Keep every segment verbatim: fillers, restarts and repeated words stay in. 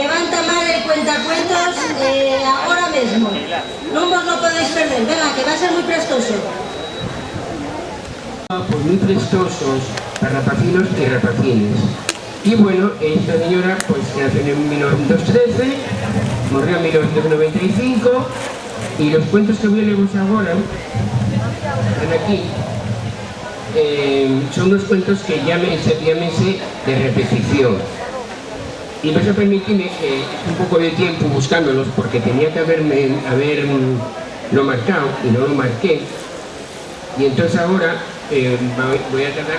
Van tamar el cuentacuentos, eh, agora mesmo. Nun vos lo podéis perder. Venga, que va a ser mui prestoso. Pues mui prestosos pa rapacinos y rapacines. Y bueno, esta señora, pues, nació en mil novecientos trece, morrió en mil novecientos noventa y cinco, y los cuentos que voy a leeros agora, están aquí, eh, son unos cuentos que llámense, llámense de repetición. Y vais a permitirme que un poco de tiempo buscándolos, porque tenía que haberme, haber, mm, lo marcado y no lo marqué. Y entonces ahora, eh, va-, voy a tardar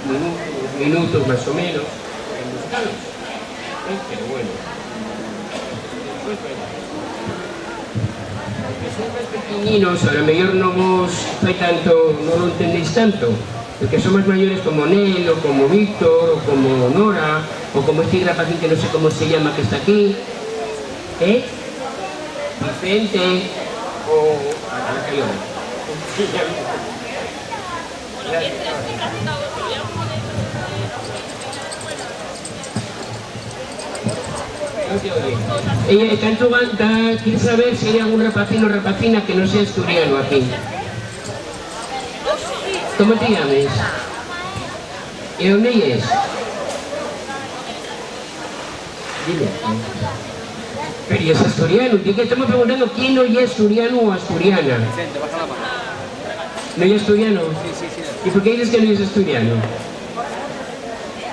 minutos, minutos más o menos en buscarlos. Eh, pero bueno. Pues bueno. Porque son más pequeñinos, a lo mejor no vos fai tanto, no lo entendéis tanto. Los que son más mayores, como Nel, o como Víctor, o como Nora, o como este rapacín que no sé cómo se llama, que está aquí, ¿eh? Vicente, o... a la que yo. Ella, tanto va, da, quiere saber si hay algún rapacín o rapacina que no sea asturiano aquí. ¿Cómo te llames? ¿Y dónde es? Dime. Pero ¿y es asturiano? Yo que estamos preguntando quién no es asturiano o asturiana. ¿No es asturiano? ¿Y por qué dices que no es asturiano?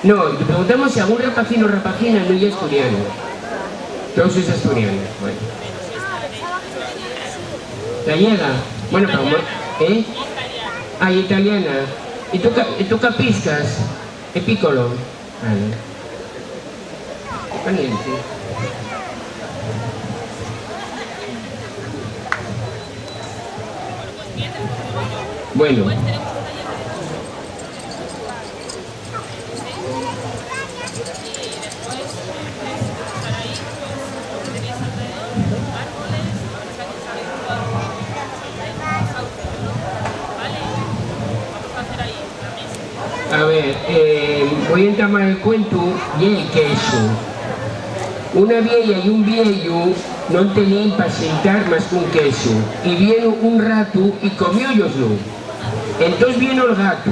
No, te preguntamos si algún rapacino o rapacina no es asturiano. Todos sois asturianos. Bueno. ¿Gallega? Bueno, pero mo-, ¿eh? Ah, italiana. ¿Y tú ca-, y tú capiscas? ¿E piccolo? Vale. Valiente. Bueno. A ver, eh, voi entamar el cuentu, ye el quesu. Una vieya y un vieyu non teníen pa xeitar más qu'un quesu, y vieno un ratu y comióyoslu. Entós vieno'l gatu,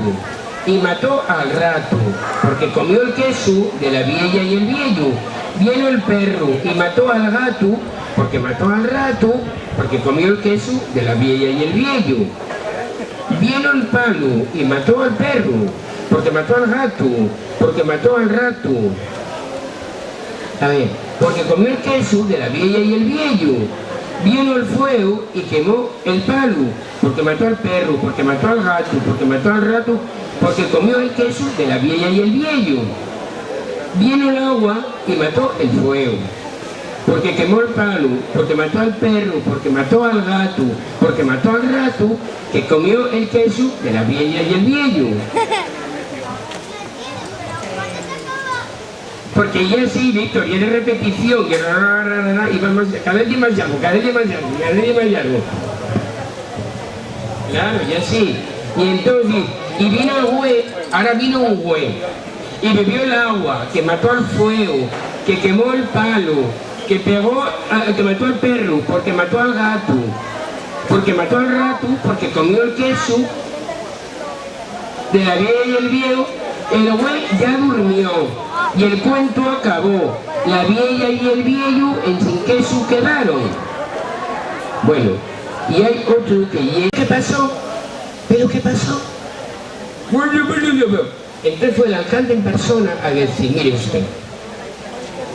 y mató al ratu, porque comió'l quesu de la vieya y el vieyu. Vieno'l perru, y mató al gatu, porque mató al ratu, porque comió'l quesu de la vieya y el vieyu. Vieno'l palu, y mató al perru, porque mató al gatu, porque mató al ratu. A ver, porque comió'l quesu de la vieya y el vieyu. Vieno'l fueu, y quemó el palu, porque mató al perru, porque mató al gatu, porque mató al ratu, porque comió el quesu de la vieya y el vieyu. Vieno'l agua, y mató el fueu, porque quemó'l palu, porque mató al perru, porque mató al gatu, porque mató al ratu, que comió el quesu de la vieya y el vieyu. Porque ye así, Víctor, ye de repetición, que ra, ra, ra, ra, ra, y va más, cada vez ye más llargo, cada vez ye más llargo, cada vez ye más llargo. Claro, ye así. Y entós, y vino el güe, ahora vino un güe, y bebió el agua, que mató al fueu, que quemó el palu, que pegó a, que mató al perru, porque mató al gatu, porque mató al ratu, porque comió el quesu, de la vieya y el vieu, el güe ya durmió, y el cuentu acabó. La vieya y el vieyu ensin quesu quedaron. Bueno, y hai otru que ye. ¿Qué pasó? ¿Pero qué pasó? Entonces fue el alcalde en persona a decir: "Mire usted,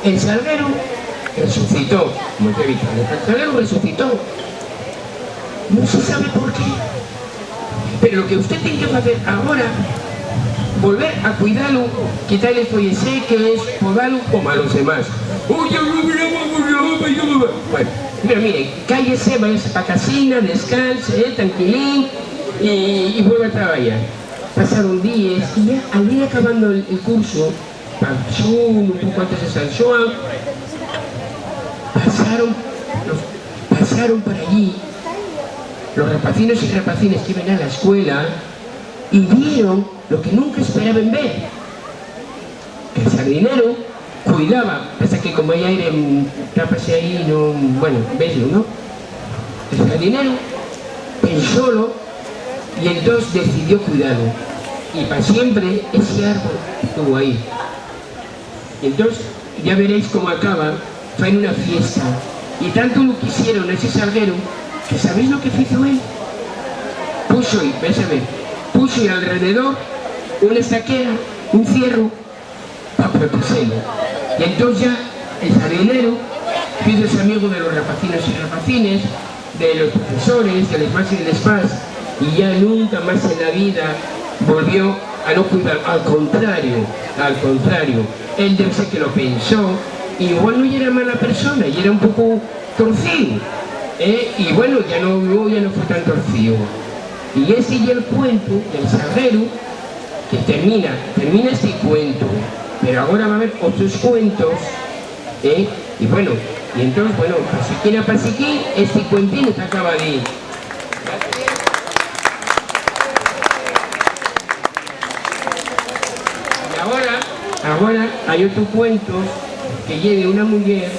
el salguero resucitó, como te he dicho, el salguero resucitó. No se sabe por qué. Pero lo que usted tiene que hacer ahora, volver a cuidarlo, quitarle folles seques, podarlo, como a los demás". Bueno, pero mire, cállese, váyase pa casina, descanse, eh, tranquilín, y, y vuelva a trabajar. Pasaron días y ya al ir acabando el, el curso, San Xoán, un poco antes de San Xoán, pasaron, los, pasaron por allí los rapacinos y rapacines que iban a la escuela y vieron lo que nunca esperaban ver, que el sardinero cuidaba, pasa que como ella era, mm, tápase ahí, no, bueno, velo, ¿no? El jardineru pensólo y entonces decidió cuidarlo. Y pa siempre ese árbol estuvo ahí. Y entonces ya veréis cómo acaba, fai una fiesta. Y tanto lo quisieron ese salgueru que, ¿sabéis lo que hizo él? Puso, y vais a ver, puso y alrededor una estaquera, un fierro, pa protexelo. Y entós ya el xardineru fízose amigu de los rapacinos y rapacines, de los profesores, de les mas y de les pas, y ya nunca más en la vida volvió a no cuidar. Al contrario, al contrario, él debe ser que lo pensó, y igual no yera mala persona, yera un poco torcíu, ¿eh? Y bueno, ya no, luego ya no fue tan torcíu. Y ese ye el cuentu del salgueru, que termina, termina este cuentu, pero agora va haber otros cuentos, ¿eh? Y bueno, y entós, bueno, pasiquina, pasiquín, este cuentín está acabadín. Y agora, agora hai otru cuentu que ye de una muyer